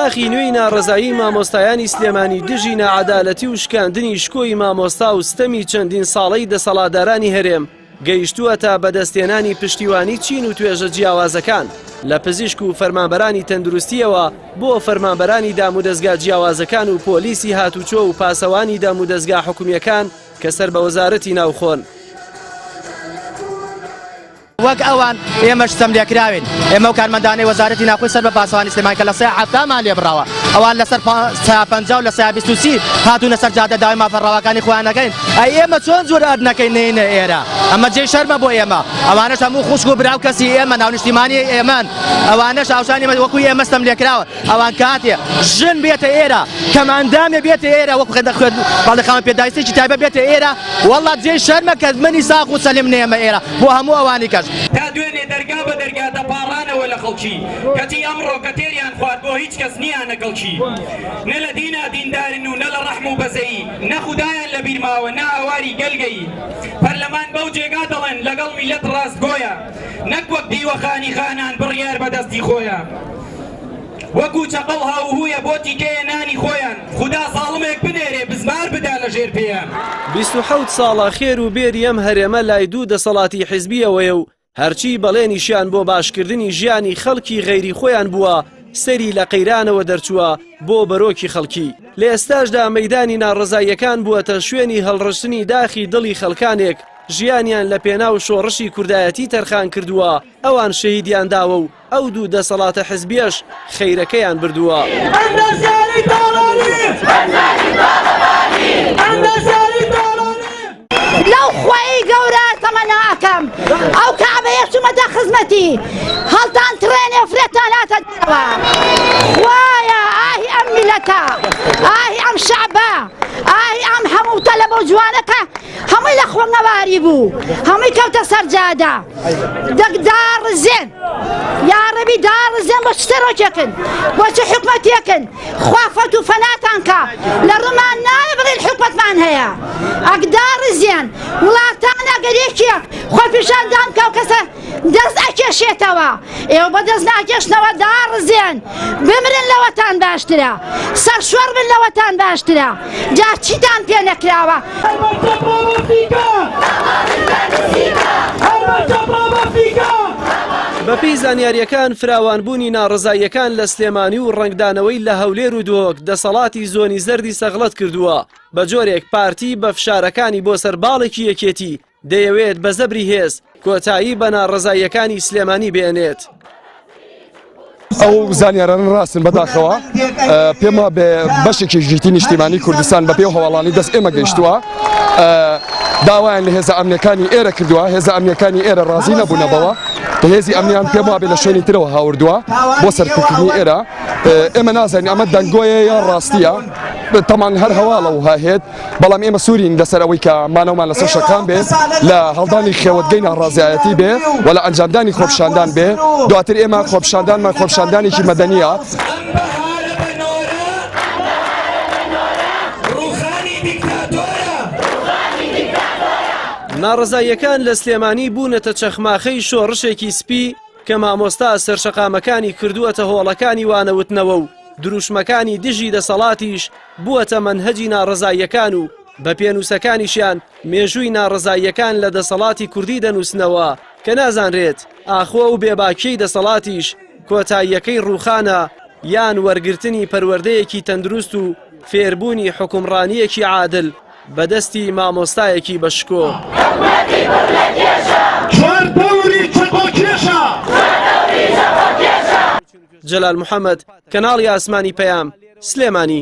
قۆناخی نوێی ناڕەزایی مامۆستایانی سلێمانی دژی ناعەدالەتی و شکاندنی شکۆی مامۆستا و ستەمی چەندین ساڵەی دەسەڵاتدارانی هەرێم گەیشتووەتە بەدەستهێنانی پشتیوانی چین و توێژە جیاوازەکان لە پزیشک و فەرمانبەرانی تەندروستییەوە بۆ فەرمانبەرانی دامودەزگا جیاوازەکان و پۆلیسی هاتوچۆ و پاسەوانی دامودەزگا حکومییەکان کە سەر بە وەزارەتی ناوخۆن. وەک ئەوان ئێمەش ستەملێکراوین، ئێمە ئەو کارمەندانەی وەزارەتی ناوخۆی سەر بە پاسەوانی سلێمانی کە لە سەیا حەفتامان لێ بڕاوە، ئەوان لەسەر سەیا 50 و لە سەیا 23 هاتوونە سەر جادە داوای مافە ڕەواکانی خۆیان دەکەین، ئەی ئێمە چۆن جورئەت نەکەین نەیەینە ئێرە؟ ئەمە جێی شەرمە بۆ ئێمە، ئەوانەش هەموو خوشک و برا و کەسی ئێمە ناونیشتیمانی ئێمەن، ئەوانەش هاوشانی ئێمە وەکوو ئێمە ستەملێکراون. ئەوان کاتێ ژن بێتە ئێرە کەم ئەندامێ بێتە ئێرە وەکو خێندە خوێن بەڵێ خاوەن پێداویستێکی تایبەت بێتە ئێرە وەڵا جێی شەرمە کە منی ساغ و سەلیم نێمە ئێرە بۆ هەموو ئەوانی کەش. تا دوێنێ دەرگا بە دەرگا دەپاڕانەوە لە خەڵکی، کەچی ئەمڕۆ کە تێریان خوارد بۆ هیچ کەس نیانە کەڵکی. نە لە دینا دیندارن و نە لە ڕەحم و بەزەیی، نە خودایان لە بیر ماوە نە ئاواری گەل گەیی. پەرلەمان بەو جێگا دەڵێن لەگەڵ میللەت ڕاستگۆیە، نەک وەک دیوەخانی خانان بڕیار بە دەستی خۆیە. وەکو چەقەڵ هاوهویە بۆ تیکەیە نانی خۆیان خودا زاڵمێک بنێرێ بزمار بدا لە ژێر پێیان. 27 ساڵە خێر و بێری ئەم هەرێمە لای دوو دەسەڵاتی حیزبیەوەیە و هەرچی بەڵێنیشیان بۆ باشکردنی ژیانی خەڵکی غەیری خۆیان بووە سەری لە قەیرانەوە دەرچووە بۆ بەرۆکی خەڵکی. لە ئێستاشدا مەیدانی ناڕەزاییەکان بووەتە شوێنی هەڵڕشتنی داخی دڵی خەڵکانێک ژیانیان لە پێناو شۆڕشی کوردایەتی تەرخان کردووە ئەوان شەهیدیان داوە و ئەو دوو دەسەڵاتە حزبیەش خەیرەکەیان بردووە. لەو خوای گەورە تەمەنا ئەکەم ئەو کەعبەیە چوومەتە خزمەتی هەڵتان تڕێنێ فرەتان هاتە دەرەوە خوایە ئاهی ئەم میلەتە ئاهی ئەم شەعبە ئاهی ئەم هەموو تەلەبە و جوانەکە هەمووی لە خۆنەواری بوو هەمووی کەوتە سەر جادە دەک داڕزێن یاڕەبی داڕزێن بۆ چ سەرۆکێکن بۆ چ حکومەتێکن خوا فەت و فەناتان کا لە ڕوومان نایە بڵێن حکومەتمان هەیە ئەک داڕزێن وڵاتان ئەگەر یەکێک خۆپیشاندان بکا و کەسە دەست ئەکێشێتەوە ئێوە بە دەست ناکێشنەوە داڕزێن بمرن لەوەتان باشترە سەرشۆڕ بن لەوەتان باشترە جا چیتان پێ نەکراوە. بەپێی زانیارییەکان فراوانبوونی ناڕەزاییەکان لە سلێمانی و ڕەنگدانەوەی لە هەولێر و دهۆک دەسەڵاتی زۆنی زەردی سەغڵەت کردووە بە جۆرێک پارتی بە فشارەکانی بۆ سەر باڵێکی یەکێتی دەیەوێت بە زەبری هێز کۆتایی بە ناڕەزاییەکانی سلێمانی بێنێت. ئەو زانیارانە ڕاستن بەداخەوە پێم وابێ بەشێکی ژیتی نیشتیمانی کوردستان بە پێ هەواڵانی دەست ئێمە گەیشتووە داوایان لە هێزە ئەمنیەکانی ئێرە کردووە هێزە ئەمنیەکانی ئێرە ڕازی نەبوونە بەوە هێزی ئەمنیان پێم وابێ لە شوێنی ترەوە هاوردووە بۆ سەرکوتکردنی ئێرە ئێمە نازانین ئەمە دەنگۆیە یان ڕاستیە تەمان هەر هەواڵە و هاهێت بەڵام ئێمە سوورین لەسەر ئەوەی کە مانەوەمان لەسەر شەقام بێ لە هەڵدانی خێوەتگەی ناڕازیایەتی بێ و لە ئەنجامدانی خۆپیشاندان بێ دواتر ئێمە خۆپیشاندانمان خۆپیشاندانێکی مەدەنیە. ناڕەزاییەکان لە سلێمانی بوونەتە چەخماخەی شۆڕشێکی سپی کە مامۆستا سەرشەقامەکانی کردووەتە هۆڵەکانی وانەوتنەوە و دروشمەکانی دژی دەسەڵاتیش بووەتە مەنهەجی ناڕەزاییەکان و بە پێنووسەکانیشیان مێژووی ناڕەزاییەکان لە دەسەڵاتی کوردی دەنووسنەوە کە نازانرێت ئاخۆ ئەو بێباکیەی دەسەڵاتیش کۆتاییەکەی ڕووخانە یان وەرگرتنی پەروەردەیەکی تەندروست و فێربوونی حوکمڕانییەکی عادل بە دەستی مامۆستایەکی بە شکۆ. جەلال محەمەد، کەناڵی ئاسمانی پەیام، سلێمانی.